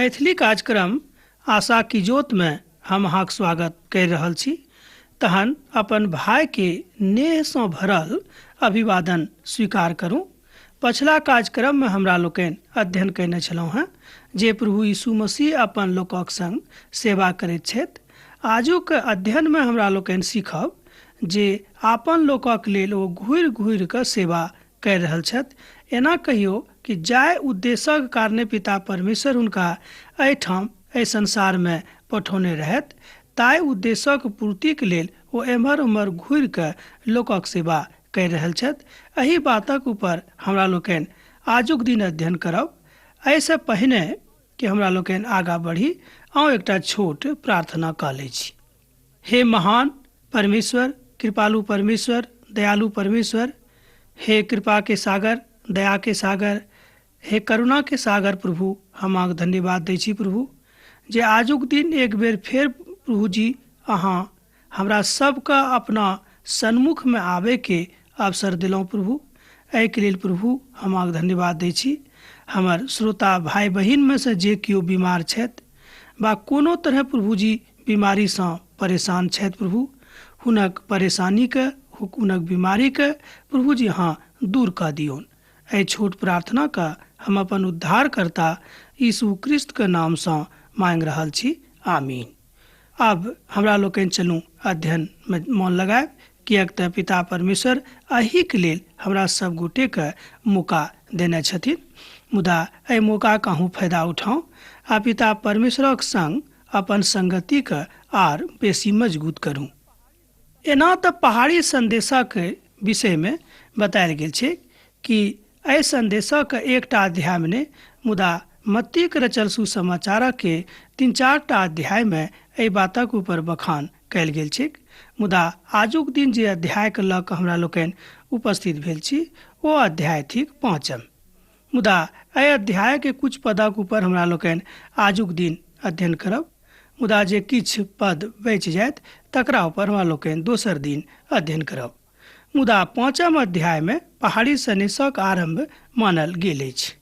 मैथिली कार्यक्रम आशा की ज्योत में हम अहाँक स्वागत कर रहल छी। तहन अपन भाई के नेह सँ भरल अभिवादन स्वीकार करू। पछिला कार्यक्रम में हमरा लोकनि अध्ययन कयने छलहुँ हेँ जे प्रभु यीशु मसीह अपन लोकक संग सेवा करैत छथि। आजुक अध्ययन में हमरा लोकनि सीखब जे आपन लोकक लेल ओ घुरि घुरि कऽ सेवा करि रहल छथि। एना कहियो कि जाहि उद्देश्यक कारणे पिता परमेश्वर हुनका एहिठाम एहि संसार में पठौने रहथि, ताहि उद्देश्यक पूर्तिक लेल ओ एम्हर ओम्हर घुरि कऽ लोकक सेवा करि रहल छथि। एहि बातक ऊपर हमरा लोकनि आजुक दिन अध्ययन करब। एहिसँ पहिने कि हमरा लोकनि आगाँ बढ़ी, आउ एकटा छोट प्रार्थना कऽ लै छी। हे महान परमेश्वर, कृपालु परमेश्वर, दयालु परमेश्वर, हे कृपा के सागर, दया के सागर, हे करुणा के सागर प्रभु, हम अहाँके धन्यवाद दै छी प्रभु जे आजुक दिन एक बेर फेर प्रभु जी अहाँ हमरा सबके अपना सन्मुख में आबे के अवसर दिलहुँ प्रभु। एहिके लेल प्रभु हम अहाँके धन्यवाद दै छी। हमर श्रोता भाई बहिन में से जे केओ बीमार छथि वा कोनो तरह प्रभु जी बीमारी सँ परेशान छथि प्रभु, हुनक परेशानी के, हुनक बीमारी के प्रभु जी अहाँ दूर कऽ दियौन। एहि छोट प्रार्थना के हम अपन उद्धारकर्ता यीशु क्रिस्त के नाम सँ मांगि रहल छी, आमीन। आब हमरा लोकनि चलू अध्ययन में मन लगायब, किएक तऽ पिता परमेश्वर एहिके लेल हमरा सब गोटे के मौका देने छथिन। मुदा एहि मौका के अहूँ फायदा उठाउ आ पिता परमेश्वरक संग अपन संगति के आर बेसी मजबूत करू। एना तऽ पहाड़ी संदेशक विषय में बतायल गेल छै कि एहि संदेशक एकटा अध्याय में नहि, मुदा मत्तीक रचल सुसमाचारक के 3-4 टा अध्याय में एहि बातक ऊपर बखान कयल गेल छैक। मुदा आजुक दिन जे अध्याय के लऽ कऽ हमरा लोकनि उपस्थित भेल छी ओ अध्याय थिक 5। मुदा एहि अध्याय के कुछ पदक ऊपर हमरा लोकनि आजुक दिन अध्ययन करब, मुदा जे किछु पद बचि जायत तकरा ऊपर हमरा लोकनि दोसर दिन अध्ययन करब। मुदा 5 अध्याय में पहाड़ी सनेसक आरंभ मानल गेल अछि।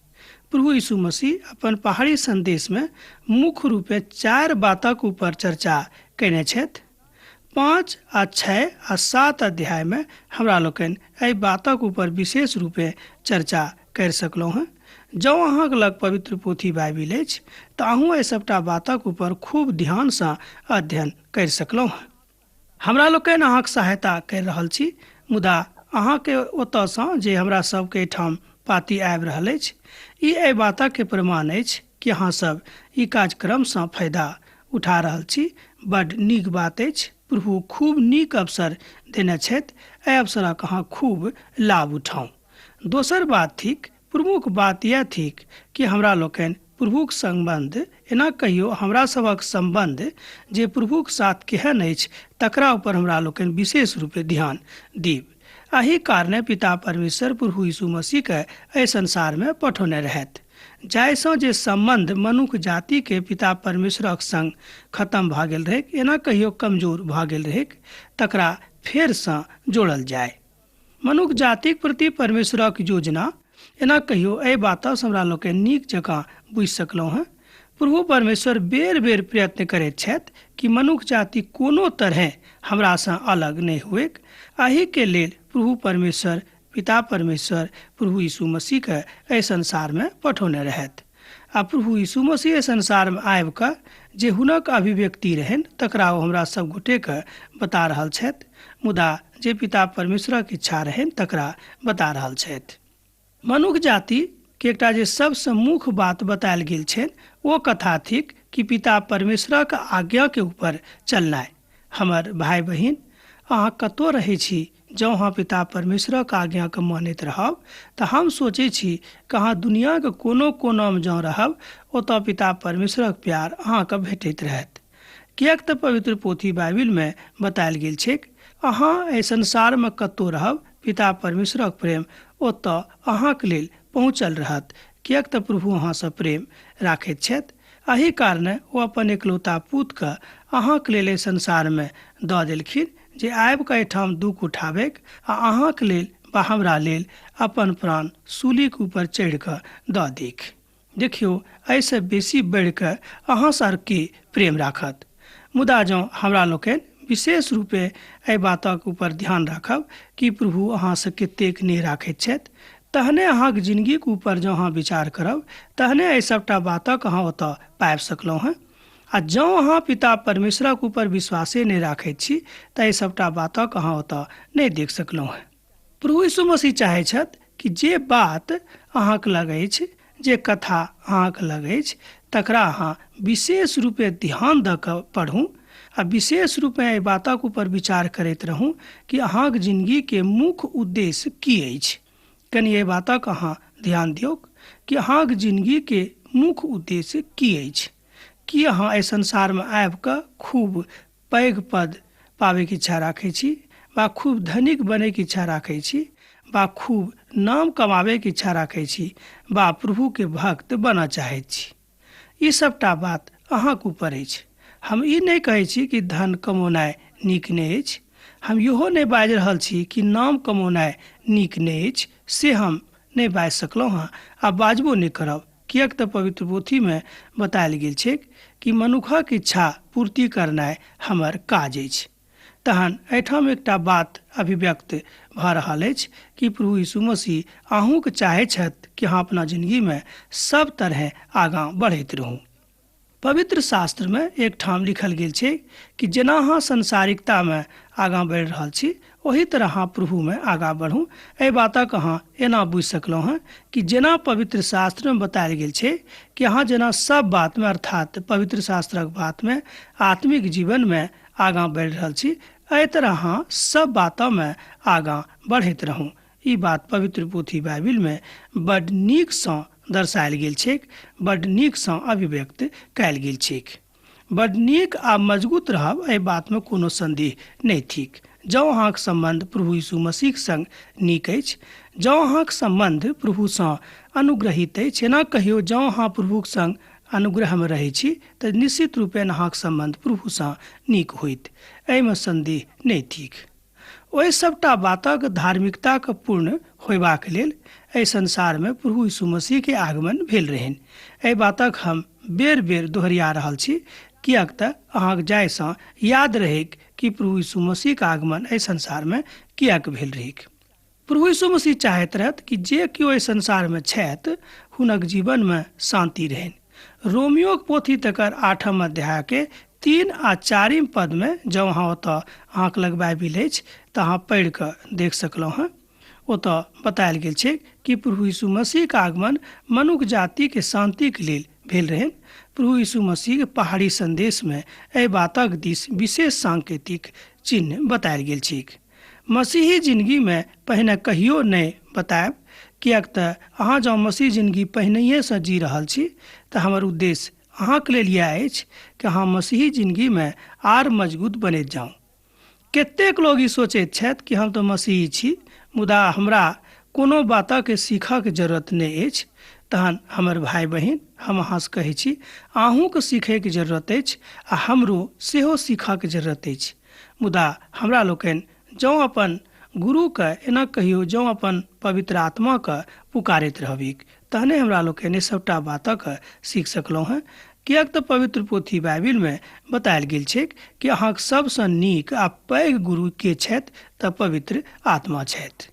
प्रभु यीशु मसीह अपन पहाड़ी संदेश में मुख्य रूपे 4 बातक ऊपर चर्चा कयने छथि। 5 आ 6 आ 7 अध्याय में हमरा लोकनि एहि बातक ऊपर विशेष रूपे चर्चा करि सकलहुँ हेँ। जँ अहाँक लग पवित्र पोथी बाइबिल अछि तऽ अहूँ एहि सबटा बातक ऊपर खूब ध्यानसँ अध्ययन करि सकलहुँ हेँ। हमरा लोकनि अहाँक सहायता करि रहल छी, मुदा अहाँके ओतऽसँ जे हमरा सबके एहिठाम पाती आबि रहल अछि, ई एहि बातक प्रमाण अछि कि अहाँ सब ई कार्यक्रमसँ फायदा उठा रहल छी। बड नीक बात अछि। प्रभु खूब नीक अवसर देने छथि, एहि अवसरक अहाँ खूब लाभ उठाउ। दोसर बात थिक, प्रमुख बात यैह थिक कि हमरा लोकनि प्रभुक संबंध, एना कहियो हमरा सभक संबंध जे प्रभुक साथ केहन अछि तकरा ऊपर हमरा लोकनि विशेष रूपे ध्यान दीब। एहि कारणे पिता परमेश्वर प्रभु यीशु मसीह के एहि संसार में पठौने रहथि, जाहिसँ जे संबंध मनुख जाति के पिता परमेश्वरक संग खत्म भऽ गेल रहैक, एना कहियो कमजोर भऽ गेल रहैक, तकरा फेरसँ जोड़ल जाय। मनुख जातिक प्रति परमेश्वरक योजना, एना कहियो एहि बातसँ हमरा लोकनि नीक जकाँ बुझि सकलहुँ हेँ। प्रभु परमेश्वर बेर बेर प्रयत्न करैत छथि कि मनुख जाति कोनो तरहे हमरासँ अलग नहि हुएक। एहि के लेल प्रभु परमेश्वर पिता परमेश्वर प्रभु यीशु मसीह के एहि संसार में पठौने रहथि आ प्रभु यीशु मसीह एहि संसार में आबि कऽ जे हुनक अभिव्यक्ति रहनि तकरा ओ हमरा सब गोटे के बता रहल छथि, मुदा जे पिता परमेश्वरक इच्छा रहनि तकरा बता रहल छथि। मनुख जाति के एकटा जे सबसँ मुख्य बात बतायल गेल छनि ओ कथा थिक कि पिता परमेश्वरक आज्ञा के ऊपर चलनाइ। हमर भाई बहिन, अहाँ कतौ रहै छी, जँ अहाँ पिता परमेश्वरक आज्ञा के मानैत रहब तऽ हम सोचै छी कि अहाँ दुनियाके कोनो कोनामे जँ रहब ओतऽ पिता परमेश्वरक प्यार अहाँके भेटैत रहत। किएक तऽ पवित्र पोथी बाइबिल में बतायल गेल छैक, अहाँ एहि संसार में कतौ रहब पिता परमेश्वरक प्रेम ओतऽ अहाँक लेल पहुँचल रहत, किएक तऽ प्रभु अहाँसँ प्रेम राखैत छथि। एहि कारणे ओ अपन एकलौता पूतके अहाँक लेल एहि संसारमे दऽ देलखिन जे आबि कऽ एहिठाम दुःख उठाबैक आ अहाँक लेल वा हमरा लेल अपन प्राण सूलीक ऊपर चढ़ि कऽ दऽ देख। देखियौ, एहिसँ बेसी बढ़िकऽ अहाँसँ आर के प्रेम राखत? मुदा जँ हमरा लोकनि विशेष रूपे एहि बातक ऊपर ध्यान राखब कि प्रभु अहाँसँ कतेक नेह राखैत छथि, तहने अहाँक जिनगीक ऊपर जँ अहाँ विचार करब तहने एहि सभटा बातक अहाँ ओतऽ पाबि सकलहुँ हेँ। आ जँ अहाँ पिता परमेश्वरक ऊपर विश्वासे नहि राखैत छी तऽ एहि सभटा बातक अहाँ ओतऽ नहि देख सकलहुँ हेँ। प्रभु यीशु मसीह चाहै छथि कि जे बात अहाँक लग अछि, जे कथा अहाँक लग अछि, तकरा अहाँ विशेष रूपे ध्यान दऽ कऽ पढ़ू आ विशेष रूपे एहि बातक ऊपर विचार करैत रहू कि अहाँक जिनगीके मुख्य उद्देश्य की अछि। कनि एहि बातक अहाँ ध्यान दियौक कि अहाँक जिनगीके मुख्य उद्देश्य की अछि। की अहाँ एहि संसारमे आबि कऽ खूब पैघ पद पाबैके इच्छा राखै छी, वा खूब धनिक बनैके इच्छा राखै छी, वा खूब नाम कमाबैके इच्छा राखै छी, वा प्रभुके भक्त बनऽ चाहैत छी? ई सभटा बात अहाँक ऊपर अछि। हम ई नहि कहै छी कि धन कमौनाइ नीक नहि अछि। हम इहो नहि बाजि रहल छी कि नाम कमौनाइ नीक नहि अछि, से हम नहि बाजि सकलहुँ हँ आ बाजबो नहि करब, किएक तऽ पवित्र पोथीमे बतायल गेल छैक कि मनुखक इच्छा पूर्ति करनाइ हमर काज अछि। तहन एहिठाम एकटा बात अभिव्यक्त भऽ रहल अछि कि प्रभु यीशु मसीह अहूँके चाहै छथि कि अहाँ अपना जिनगीमे सब तरहे आगाँ बढ़ैत रहू। पवित्र शास्त्रमे एकठाम लिखल गेल छै कि जेना अहाँ संसारिकतामे आगाँ बढ़ि रहल छी ओही तरह अहाँ प्रभुमे आगाँ बढ़ू। एहि बातक अहाँ एना बुझि सकलहुँ हँ कि जेना पवित्र शास्त्रमे बतायल गेल छै कि अहाँ जेना सब बातमे, अर्थात पवित्र शास्त्रक बातमे, आत्मिक जीवनमे आगाँ बढ़ि रहल छी, एहि तरह अहाँ सब बातमे आगाँ बढ़ैत रहू। ई बात पवित्र पोथी बाइबिलमे बड नीकसँ दर्शायल गेल छैक, बड नीकसँ अभिव्यक्त कयल गेल छैक। बड नीक आ मजबूत रहब एहि बातमे कोनो सन्देह नहि थिक। जँ अहाँक सम्बन्ध प्रभु यीशु मसीहक संग नीक अछि, जँ अहाँक सम्बन्ध प्रभुसँ अनुग्रहित अछि, एना कहियो जँ अहाँ प्रभुक संग अनुग्रहमे रहै छी तऽ निश्चित रूपेण अहाँक सम्बन्ध प्रभुसँ नीक होइत, एहिमे सन्देह नहि थिक। ओहि सभटा बातक धार्मिकताक पूर्ण होयबाक लेल एहि संसारमे प्रभु यीशु मसीहके आगमन भेल रहनि। एहि बातक हम बेर बेर दोहरिया रहल छी, किएक तऽ अहाँक जायसँ याद रहैक कि प्रभु यीशु मसीहक आगमन एहि संसारमे किएक भेल रहैक। प्रभु यीशु मसीह चाहैत रहथि कि जे केओ एहि संसारमे छथि हुनक जीवनमे शान्ति रहनि। रोमियोक पोथी तकर 8 अध्यायके 3 आ 4 पदमे जँ अहाँ ओतऽ अहाँके लग बाइबिल अछि तऽ अहाँ पढ़ि कऽ देख सकलहुँ हँ। ओतऽ बतायल गेल छै कि प्रभु यीशु मसीहक आगमन मनुख जातिके शान्तिके लेल भेल रहनि। प्रभु यीशु मसीहके पहाड़ी संदेशमे एहि बातक दिस विशेष सांकेतिक चिन्ह बतायल गेल छैक। मसीही जिनगीमे पहिने कहियो नहि बतायब, किएक तऽ अहाँ जँ मसीह जिनगी पहिनहिएसँ जी रहल छी तऽ हमर उद्देश्य अहाँके लेल इएह अछि कि अहाँ मसीही जिनगीमे आर मजबूत बनैत जाउ। कतेक लोग ई सोचैत छथि कि हम तऽ मसीही छी, मुदा हमरा कोनो बातक सीखऽके जरूरत नहि अछि। तहन हमर भाय बहिन, हम अहाँसँ कहै छी, अहूँके सीखैके जरूरत अछि आ हमरो सेहो सीखऽके जरूरत अछि। मुदा हमरा लोकनि जँ अपन गुरुके एना कहियो जँ अपन पवित्र आत्माके पुकारैत रहबिक तहने हमरा लोकनि सभटा बातक सीख सकलहुँ हँ। किएक तऽ पवित्र पोथी बाइबिलमे बतायल गेल छैक कि अहाँक सबसँ नीक आ पैघ गुरु के छथि तऽ पवित्र आत्मा छथि।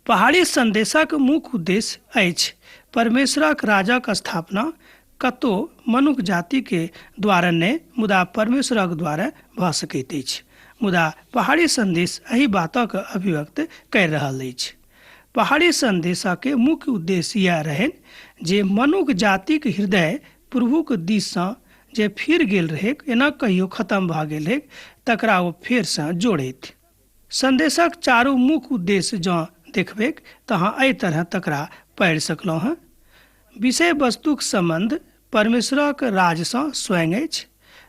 पहाड़ी संदेशक मुख्य उद्देश्य अछि परमेश्वरक राजक स्थापना कतौ मनुख जातिके द्वारा नहि, मुदा परमेश्वरक द्वारा भऽ सकैत अछि। मुदा पहाड़ी संदेश एहि बातक अभिव्यक्त करि रहल अछि। पहाड़ी संदेशके मुख्य उद्देश्य इएह रहनि जे मनुख जातिक हृदय प्रभुक दिससँ जे फिर गेल रहैक, एना कहियो खत्म भऽ गेल रहैक, तकरा ओ फेरसँ जोड़ैत। संदेशक चारू मुख्य उद्देश्य जँ देखबैक तऽ अहाँ एहि तरह तकरा पढ़ि सकलहुँ हँ। विषय वस्तुक सम्बन्ध परमेश्वरक राजसँ स्वयं अछि,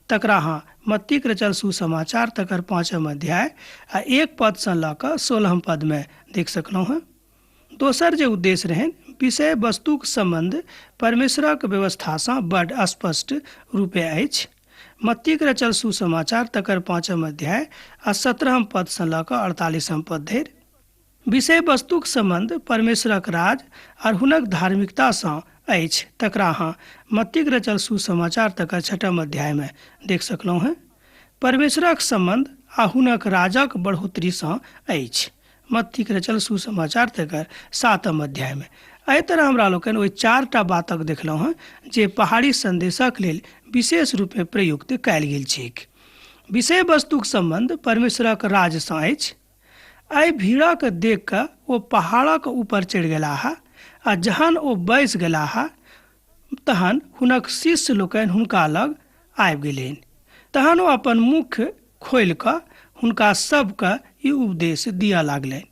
तकरा अहाँ मत्तीक रचल सुसमाचार तकर 5 अध्याय आ 1 पदसँ लऽ कऽ 16 पदमे देख सकलहुँ हँ। दोसर जे उद्देश्य रहनि, विषय वस्तुक सम्बन्ध परमेश्वरक व्यवस्थासँ बड स्पष्ट रूपे अछि। मत्तीक रचल सुसमाचार तकर 5 अध्याय आ 17 पदसँ लऽ कऽ 48 पद धरि। विषय वस्तुक सम्बन्ध परमेश्वरक राज और हुनक धार्मिकतासँ अछि तकरा अहाँ मत्तीक रचल सुसमाचार तकर छठम अध्यायमे देख सकलहुँ हेँ। परमेश्वरक सम्बन्ध आ हुनक राजक बढ़ोतरीसँ अछि, मत्तीक रचल सुसमाचार तकर सातम अध्यायमे। एहि तरह हमरा लोकनि ओहि चारिटा बातक देखलहुँ हेँ जे पहाड़ी सन्देशक लेल विशेष रूपमे प्रयुक्त कयल गेल छैक। विषय वस्तुक सम्बन्ध परमेश्वरक राजसँ अछि। एहि भीड़क देख कऽ ओ पहाड़क ऊपर चढ़ि गेलाह आ जहन ओ बैस गेलाह तहन हुनक शिष्य लोकनि हुनका लग आबि गेलनि। तहन ओ अपन मुख खोलि कऽ हुनका सभके ई उपदेश दिअ लागलनि।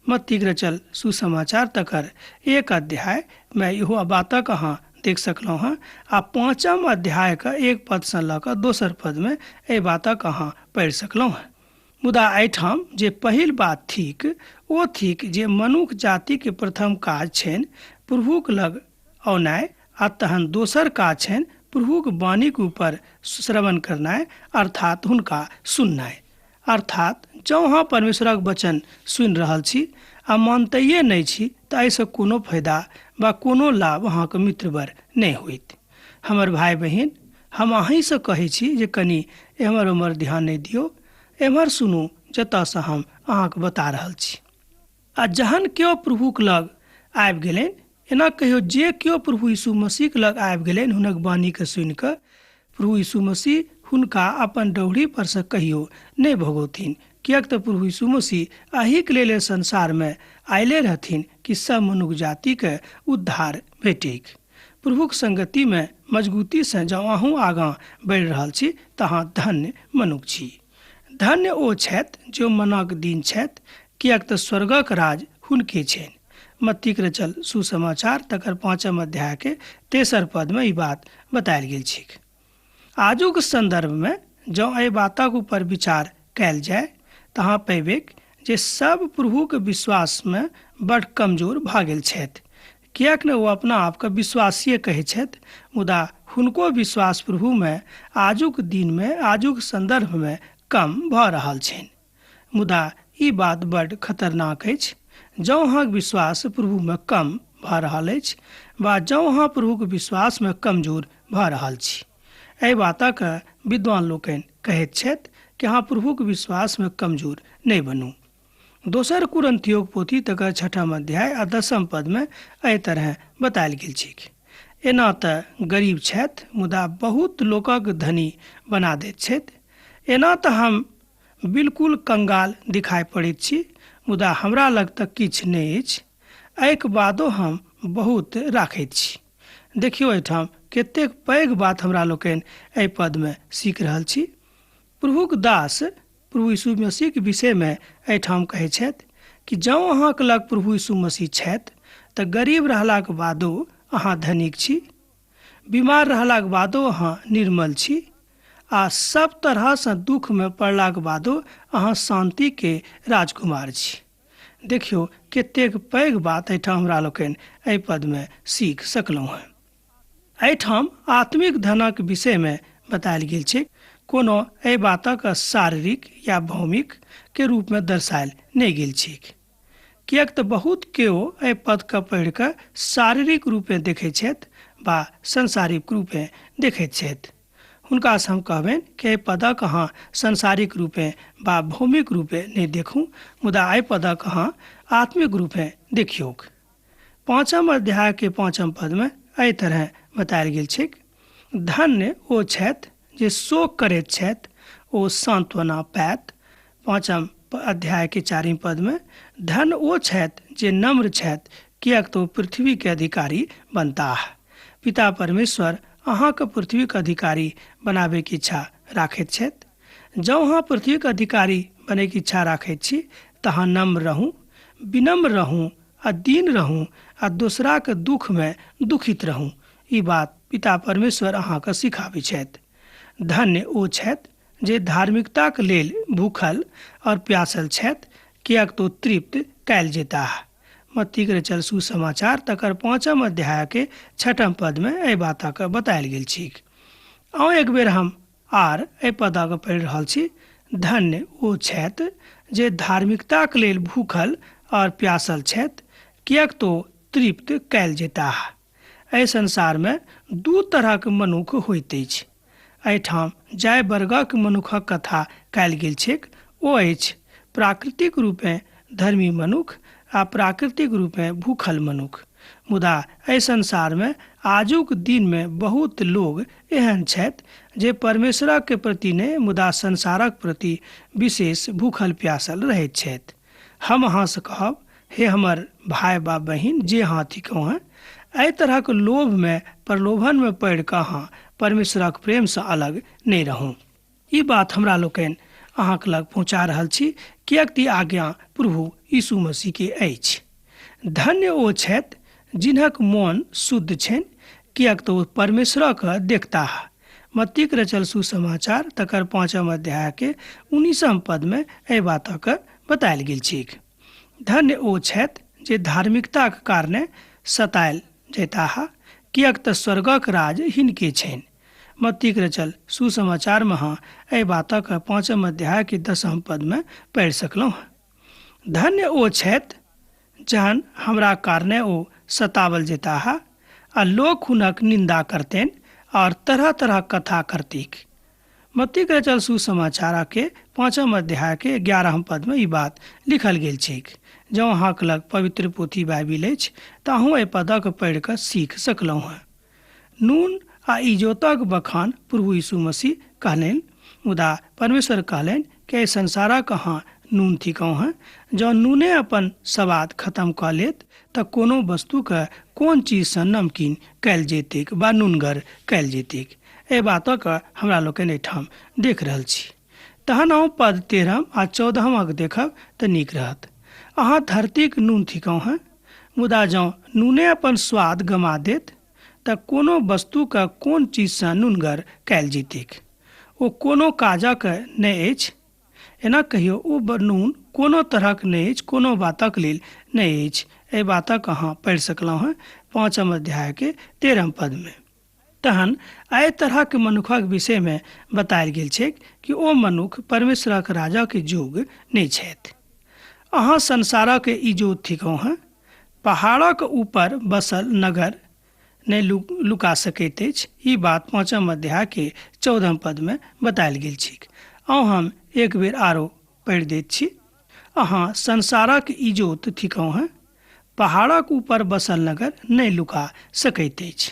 मत्तीक रचल सुसमाचार तकर एक अध्यायमे इहो बातक अहाँ देख सकलहुँ हँ आ पाँचम अध्यायके एक पदसँ लऽ कऽ दोसर पदमे एहि बातक अहाँ पढ़ि सकलहुँ हँ। मुदा एहिठाम जे पहिल बात थिक ओ थिक जे मनुख जातिक प्रथम काज छनि प्रभुक लग औनाइ आ तहन दोसर काज छनि प्रभुक वाणीक ऊपर श्रवण करनाइ अर्थात हुनका सुननाइ। अर्थात जँ अहाँ परमेश्वरक वचन सुनि रहल छी आ मानतैये नहि छी तऽ एहिसँ कोनो फायदा वा कोनो लाभ अहाँक मित्रवर नहि होइत। हमर भाय बहिन, हम अहींसँ कहै छी जे कनि एम्हर ओम्हर ध्यान नहि दियौ, एम्हर सुनू जतऽसँ हम अहाँके बता रहल छी। आ जहन केओ प्रभुक लग आबि गेलनि, एना कहियो जे केओ प्रभु यीशु मसीहक लग आबि गेलनि हुनक वाणीके सुनि कऽ, प्रभु यीशु मसीह हुनका अपन डौढ़ी परसँ कहियो नहि भगौथिन, किएक तऽ प्रभु यीशु मसीह एहिक लेल संसारमे आयले रहथिन कि सब मनुख जातिके उद्धार भेटैक। प्रभुक संगतिमे मजगूतीसँ जँ अहूँ आगाँ बढ़ि रहल छी तऽ अहाँ धन्य मनुख छी। धन्य ओ छथि जो मनक दीन छथि, किएक तऽ स्वर्गक राज हुनके छनि। मत्तीक रचल सुसमाचार तकर पाँचम अध्यायके तेसर पदमे ई बात बतायल गेल छैक। आजुक सन्दर्भमे जँ एहि बातक ऊपर विचार कयल जाय तऽ अहाँ पयबैक जे सब प्रभुक विश्वासमे बड्ड कमजोर भऽ गेल छथि। किएक ने ओ अपना आपके विश्वासीय कहै छथि, मुदा हुनको विश्वास प्रभुमे आजुक दिनमे आजुक सन्दर्भमे कम भऽ रहल छनि। मुदा ई बात बड्ड खतरनाक अछि। जँ अहाँक विश्वास प्रभुमे कम भऽ रहल अछि वा जँ अहाँ प्रभुक विश्वासमे कमजोर भऽ रहल छी। एहि बातक विद्वान लोकनि कहैत छथि कि अहाँ प्रभुक विश्वासमे कमजोर नहि बनू। दोसर कुरन्थियोक पोथी तकर छठम अध्याय आ दसम पदमे एहि तरहेँ बतायल गेल छैक। एना तऽ गरीब छथि मुदा बहुत लोकक धनी बना दैत छथि। एना तऽ हम बिल्कुल कंगाल दिखाइ पड़ैत छी मुदा हमरा लग तऽ किछु नहि अछि। एहिक बादो हम बहुत राखैत छी। देखियौ एहिठाम कतेक पैघ बात हमरा लोकनि एहि पदमे सीख रहल छी। प्रभुक दास प्रभु यीशु मसीहक विषयमे एहिठाम कहै छथि कि जँ अहाँक लग प्रभु यीशु मसीह छथि तऽ गरीब रहलाक बादो अहाँ धनिक छी, बीमार रहलाक बादो अहाँ निर्मल छी आ सब तरहसँ दुःखमे पड़लाक बादो अहाँ शान्तिके राजकुमार छी। देखियौ कतेक पैघ बात एहिठाम हमरा लोकनि एहि पदमे सीख सकलहुँ हेँ। एहिठाम आत्मिक धनक विषयमे बतायल गेल छैक। कोनो एहि बातक शारीरिक या भौमिक के रूपमे दर्शायल नहि गेल छैक। किएक तऽ बहुत केओ एहि पदके पढ़ि कऽ शारीरिक रूपे देखैत छथि वा सांसारिक रूपे देखैत छथि। हुनकासँ हम कहबनि कि एहि पदक अहाँ सांसारिक रूपे वा भौमिक रूपे नहि देखू, मुदा एहि पदक अहाँ आत्मिक रूपे देखियौक। पाँचम अध्याय के पाँचम पद में एहि तरह बतायल गेल छैक, धन्य ओ छथि जे शोक करैत छथि, ओ सांत्वना पायत। पाँचम अध्याय के चारिम पद में धन्य ओ छथि जे नम्र छथि, किएक तऽ ओ पृथ्वी के अधिकारी बनताह। पिता परमेश्वर अहाँके पृथ्वी के अधिकारी बनाबैके इच्छा राखैत छथि। जँ अहाँ पृथ्वी के अधिकारी बनैके इच्छा राखैत छी तऽ अहाँ नम्र रहू, विनम्र रहू आ दीन रहू आ दोसराक दुःखमे दुखित रहू। ई बात पिता परमेश्वर अहाँके सिखाबै छथि। धन्य ओ छथि जे धार्मिकताक लेल भूखल और प्यासल छथि, किएक तऽ ओ तृप्त कयल जेताह। मत्तीक रचल सुसमाचार तकर पाँचम अध्यायके छठम पदमे एहि बातक बतायल गेल छैक। आउ एक बेर हम आर एहि पदक पढ़ि रहल छी, धन्य ओ छथि जे धार्मिकताक लेल भूखल और प्यासल छथि, किएक तो तृप्त कयल जेताह। एहि संसारमे दू तरहक मनुख होइत अछि। एहिठाम जाहि वर्गक मनुखक कथा कयल गेल छैक ओ अछि प्राकृतिक रूपेँ धर्मी मनुख आ प्राकृतिक रूपेँ भूखल मनुख। मुदा एहि संसारमे आजुक दिनमे बहुत लोग एहन छथि जे परमेश्वरक प्रति नहि मुदा संसारक प्रति विशेष भूखल प्यासल रहैत छथि। हम अहाँसँ कहब, हे हमर भाय बा बहिन जे अहाँ थिकहुँ हेँ, एहि तरहक लोभमे प्रलोभनमे पड़ि कऽ अहाँ परमेश्वरक प्रेमसँ अलग नहि रहू। ई बात हमरा लोकनि अहाँक लग पहुँचा रहल छी किएक तऽ ई आज्ञा प्रभु यीशु मसीह के अछि। धन्य ओ छथि जिनक मोन शुद्ध छनि, किएक तऽ ओ परमेश्वरक देखताह। मत्तीक रचल सुसमाचार तकर पाँचम अध्याय के 19म पदमे एहि बातक बतायल गेल छैक। धन्य ओ छथि जे धार्मिकताक कारणे सतायल जयताह, किएक तऽ स्वर्गक राज हिनके छनि। मत्तीक रचल सुसमाचारमे अहाँ एहि बातक पाँचम अध्याय के 10म पदमे पढ़ि सकलहुँ। धन्य ओ छथि जहन हमरा कारणे ओ सतावल जेताह आ लोक हुनक निन्दा करतनि और तरह तरहक कथा करतीक। मत्तीक रचल सुसमाचार के पाँचम अध्याय के 11म पदमे ई बात लिखल गेल छैक। जँ अहाँक लग पवित्र पोथी बाइबिल अछि तऽ अहूँ एहि पदक पढ़ि कऽ सीख सकलहुँ हेँ। नून आ इजोतक बखान प्रभु यीशु मसीह कहलनि, मुदा परमेश्वर कहलनि कि एहि संसारक अहाँ नून थिकहुँ हेँ। जँ नूने अपन सवाद खतम कऽ लेत तऽ कोनो वस्तुके कोन चीजसँ नमकीन कयल जेतैक वा नूनगर कयल जेतैक? एहि बातक हमरा लोकनि एहिठाम देख रहल छी। तहन अहूँ पद 13 आ 14 देखब तऽ नीक रहत। अहाँ धरतीक नून थिकहुँ हेँ, मुदा जँ नूने अपन स्वाद गमा देत तऽ कोनो वस्तुके कोन चीजसँ नूनगर कयल जेतैक? ओ कोनो काजक नहि अछि। एना कहियो ओ नून कोनो तरहक नहि अछि, कोनो बातक लेल नहि अछि। एहि बातक अहाँ पढ़ि सकलहुँ हेँ पाँचम अध्याय के 13म पदमे। तहन एहि तरहक मनुखक विषयमे बतायल गेल छैक कि ओ मनुख परमेश्वरक राजाके योग्य नहि छथि। अहाँ संसारक इजोत थिकहुँ हेँ। पहाड़क ऊपर बसल नगर नहि लुका सकैत अछि। ई बात पाँचम अध्याय के 14म पदमे बतायल गेल छैक। आउ हम एक बेर आरो पढ़ि दैत छी। अहाँ संसारक इजोत थिकहुँ हेँ। पहाड़क ऊपर बसल नगर नहि लुका सकैत अछि।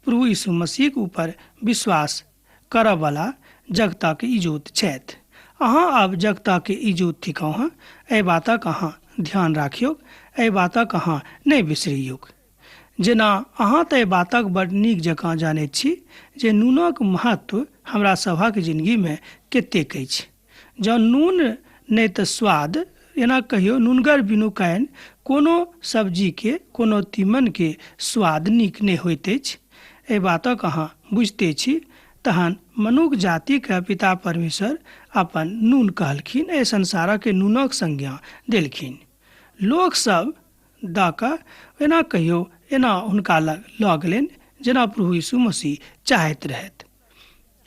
प्रभु यीशु मसीहक ऊपर विश्वास करऽवला जगतक इजोत छथि। अहाँ आब जगतक इजोत थिकहुँ हेँ। एहि बातक अहाँ ध्यान राखियौक, एहि बातक अहाँ नहि बिसरियौक। जेना अहाँ तऽ एहि बातक बड नीक जकाँ जानैत छी जे नूनक महत्व हमरा सभक जिनगीमे कतेक अछि। जँ नून नहि तऽ स्वाद, एना कहियो नूनगर बिनु कानि कोनो सब्जीके, कोनो तीमनके स्वाद नीक नहि होइत अछि। एहि बातक अहाँ बुझिते छी। तहन मनुख जातिके पिता परमेश्वर अपन नून कहलखिन, एहि संसारके नूनक संज्ञा देलखिन। लोकसभ दऽ कऽ एना कहियो एना हुनका लग लऽ गेलनि जेना प्रभु यीशु मसीह चाहैत रहथि।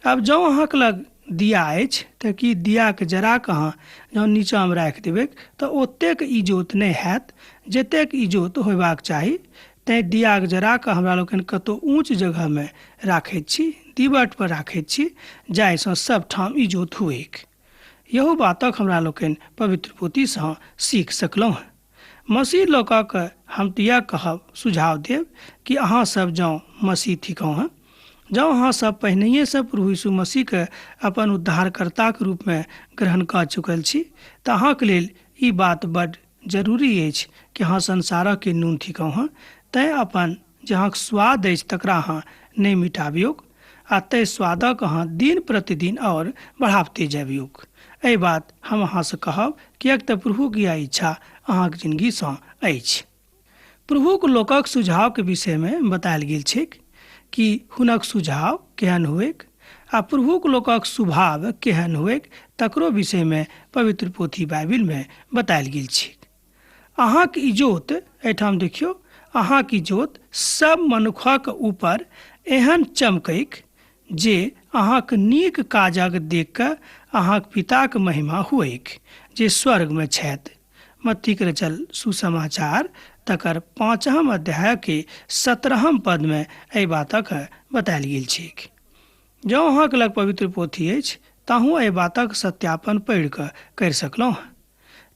आब जँ अहाँके लग दिया अछि तऽ की दियाके जरा कऽ अहाँ जँ नीचाँमे राखि देबैक तऽ ओतेक इजोत नहि हैत जतेक इजोत होयबाक चाही। तैँ दियाके जरा कऽ हमरा लोकनि कतहु ऊँच जगहमे राखैत छी, दीवटपर राखैत छी, जाहिसँ सभठाम इजोत हुएक। इहो बातक हमरा लोकनि पवित्र पोथीसँ सीख सकलहुँ हेँ। मसीह लोकक हम तऽ इएह कहब, सुझाव देब कि अहाँ सब जँ मसीह थिकहुँ हेँ, जँ अहाँ सब पहिनहिएसँ प्रभु यीशु मसीहके अपन उद्धारकर्ताक रूपमे ग्रहण कऽ चुकल छी तऽ अहाँके लेल ई बात बड्ड जरूरी अछि कि अहाँ संसारके नून थिकहुँ हेँ। तैँ अपन जे अहाँके स्वाद अछि तकरा अहाँ नहि मिटाबियौक आ ताहि स्वादक अहाँ दिन प्रतिदिन आओर बढ़ाबते जबियौक। एहि बात हम अहाँसँ कहब किएक तऽ प्रभुक इएह इच्छा अहाँक जिनगीसँ अछि। प्रभुक लोकक सुझावके विषयमे बतायल गेल छैक कि हुनक सुझाव केहन हुएक आ प्रभुक लोकक स्वभाव केहन हुएक तकरो विषयमे पवित्र पोथी बाइबिलमे बतायल गेल छैक। अहाँक इजोत, एहिठाम देखियौ, अहाँक इजोत सब मनुखक ऊपर एहन चमकैक जे अहाँक नीक काजक देख कऽ अहाँक पिताक महिमा हुएक जे स्वर्गमे छथि। मत्तीक रचल सुसमाचार तकर 5 अध्यायके 17 पदमे एहि बातक बतायल गेल छैक। जँ अहाँके लग पवित्र पोथी अछि ताहू एहि बातक सत्यापन पढ़ि कऽ करि सकलहुँ।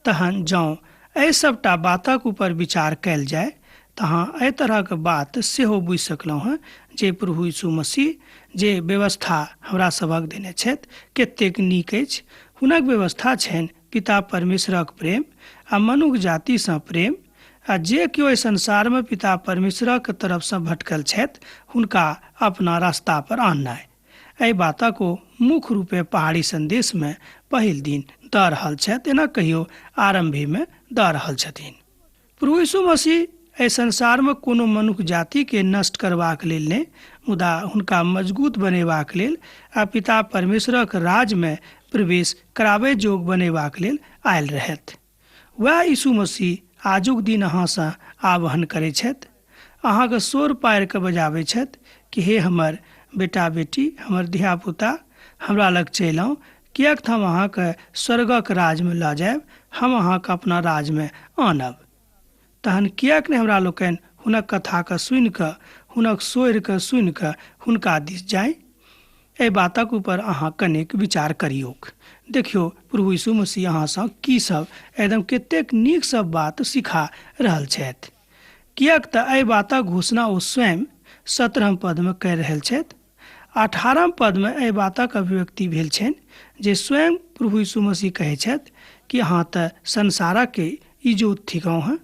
तहन जँ एहि सभटा बातक ऊपर विचार कयल जाय तऽ अहाँ एहि तरहक बात सेहो बुझि सकलहुँ हँ जे प्रभु यीशु मसीह जे व्यवस्था हमरा सभक देने छथि कतेक नीक अछि। हुनक व्यवस्था छनि पिता परमेश्वरक प्रेम आ मनुख जातिसँ प्रेम, आ जे केओ एहि संसारमे पिता परमेश्वरक तरफसँ भटकल छथि हुनका अपना रास्ता पर आननाइ। एहि बातक ओ मुख्य रूपे पहाड़ी संदेशमे पहिल दिन दऽ रहल छथि, एना कहियो आरम्भेमे दऽ रहल छथिन। प्रभु यीशु मसीह एहि संसारमे कोनो मनुख जातिके नष्ट करबाक लेल नहि, मुदा हुनका मजगूत बनेबाक लेल आ पिता परमेश्वरक राजमे प्रवेश कराबै जोग बनेबाक लेल आयल रहथि। वएह यीशु मसीह आजुक दिन अहाँसँ आह्वान करै छथि, अहाँके शोर पारि कऽ बजाबै छथि कि हे हमर बेटा बेटी, हमर धियापुता, हमरा लग चलि आउ, किएक तऽ हम अहाँके स्वर्गक राजमे लऽ जायब, हम अहाँके अपना राजमे आनब। तहन किएक नहि हमरा लोकनि हुनक कथाके सुनि कऽ, हुनक स्वरके सुनि कऽ हुनका दिस जाइ? एहि बातक ऊपर अहाँ कनेक विचार करियौक। देखियौ प्रभु यीशु मसीह अहाँसँ की सब एकदम कतेक नीक सब बात सिखा रहल छथि। किएक तऽ एहि बातक घोषणा ओ स्वयं 17 पदमे कहि रहल छथि। 18 पदमे एहि बातक अभिव्यक्ति भेल छनि जे स्वयं प्रभु यीशु मसीह कहै छथि कि अहाँ तऽ संसारके इजोत थिकहुँ हँ,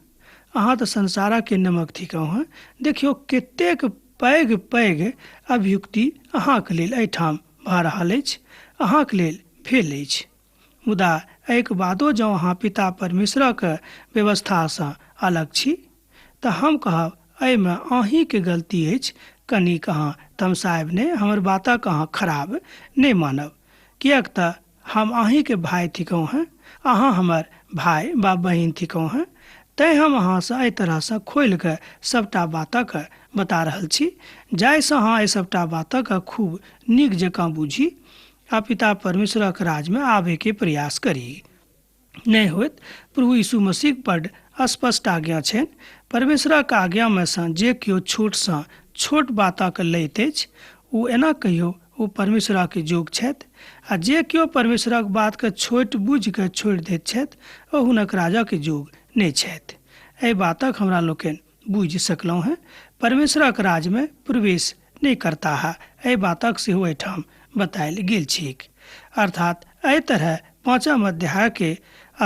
अहाँ तऽ संसारके नमक थिकहुँ हँ। देखियौ कतेक पैघ पैघ अभियुक्ति अहाँके लेल एहिठाम भऽ रहल अछि, अहाँके लेल भेल अछि। मुदा एहिके बादो जँ अहाँ पिता परमेश्वरक व्यवस्थासँ अलग छी तऽ हम कहब एहिमे अहीँके गलती अछि। कनिक अहाँ तमसायब नहि, हमर बातक अहाँ खराब नहि मानब, किएक तऽ हम अहीँके भाय थिकहुँ हँ, अहाँ हमर भाय वा बहिन थिकहुँ हँ, तैँ हम अहाँसँ एहि तरहसँ खोलि कऽ सभटा बातक बता रहल छी, जाहिसँ अहाँ एहि सभटा बातक खूब नीक जकाँ बुझी आ पिता परमेश्वरक राजमे आबयके प्रयास करी। नहि होइत प्रभु यीशु मसीह बड्ड स्पष्ट आज्ञा छनि। परमेश्वरक आज्ञामे सँ जे केओ छोटसँ छोट बातक लैत अछि ओ एना कहियो ओ परमेश्वरक जोग छथि, आ जे केओ परमेश्वरक बातके छोट बुझि कऽ छोड़ि दैत छथि ओ हुनक राजक जोग नहि छथि। एहि बातक हमरा लोकनि बुझि सकलहुँ हँ। परमेश्वरक राजमे प्रवेश नहि करताह, एहि बातक सेहो एहिठाम बतायल गेल छैक। अर्थात एहि तरह 5 अध्यायके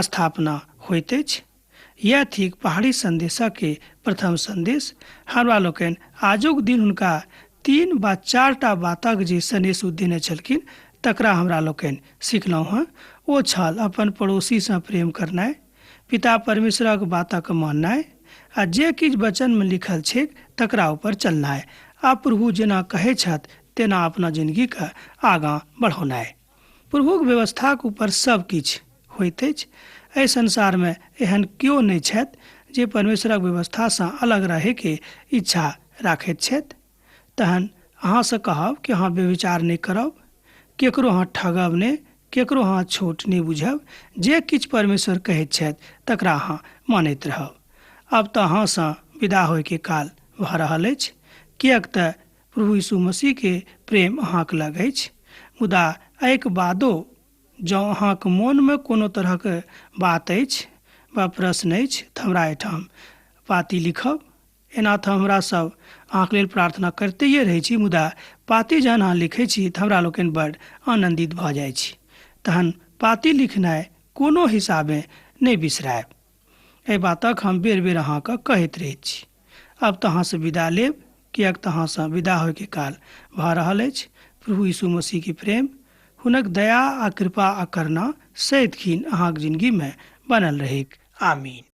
स्थापना होइत अछि। यह थिक पहाड़ी संदेशके प्रथम संदेश। हमरा लोकनि आजुक दिन हुनका 3 वा 4 बातक जे सन्देश देने छलखिन तकरा हमरा लोकनि सिखलहुँ हँ। ओ छल अपन पड़ोसीसँ प्रेम करनाइ, पिता परमेश्वरक बातक माननाइ, आ जे किछु वचनमे लिखल छैक तकरा ऊपर चलनाइ, आ प्रभु जेना कहै छथि तेना अपना जिनगीके आगाँ बढ़ौनाइ। प्रभुक व्यवस्थाक ऊपर सब किछु होइत अछि। एहि संसारमे एहन केओ नहि छथि जे परमेश्वरक व्यवस्थासँ अलग रहैके इच्छा राखैत छथि। तहन अहाँसँ कहब कि अहाँ व्यभिचार नहि करब, केकरो अहाँ ठगब नहि, केकरो अहाँ छोट नहि बुझब, जे किछु परमेश्वर कहैत छथि तकरा अहाँ मानैत रहब। आब तऽ अहाँसँ विदा होइके काल भऽ रहल अछि, किएक तऽ प्रभु यीशु मसीहके प्रेम अहाँके लग अछि। मुदा एहिके बादो जँ अहाँके मोनमे कोनो तरहक बात अछि वा प्रश्न अछि तऽ हमरा एहिठाम पाती लिखब। एना तऽ हमरा सब अहाँके लेल प्रार्थना करिते रहै छी, मुदा पाती जहन अहाँ लिखै छी तऽ हमरा लोकनि बड्ड आनन्दित भऽ जाइ छी। तहन पाती लिखनाइ कोनो हिसाबे नहि बिसरायब, एहि बातक हम बेर बेर अहाँके कहैत रहैत छी। आब तऽ अहाँसँ विदा लेब, किएक तऽ अहाँसँ विदा होइके काल भऽ रहल अछि। प्रभु यीशु मसीहके प्रेम, हुनक दया आ कृपा आ करुणा सदिखन अहाँके जिनगीमे बनल रहैक। आमीन।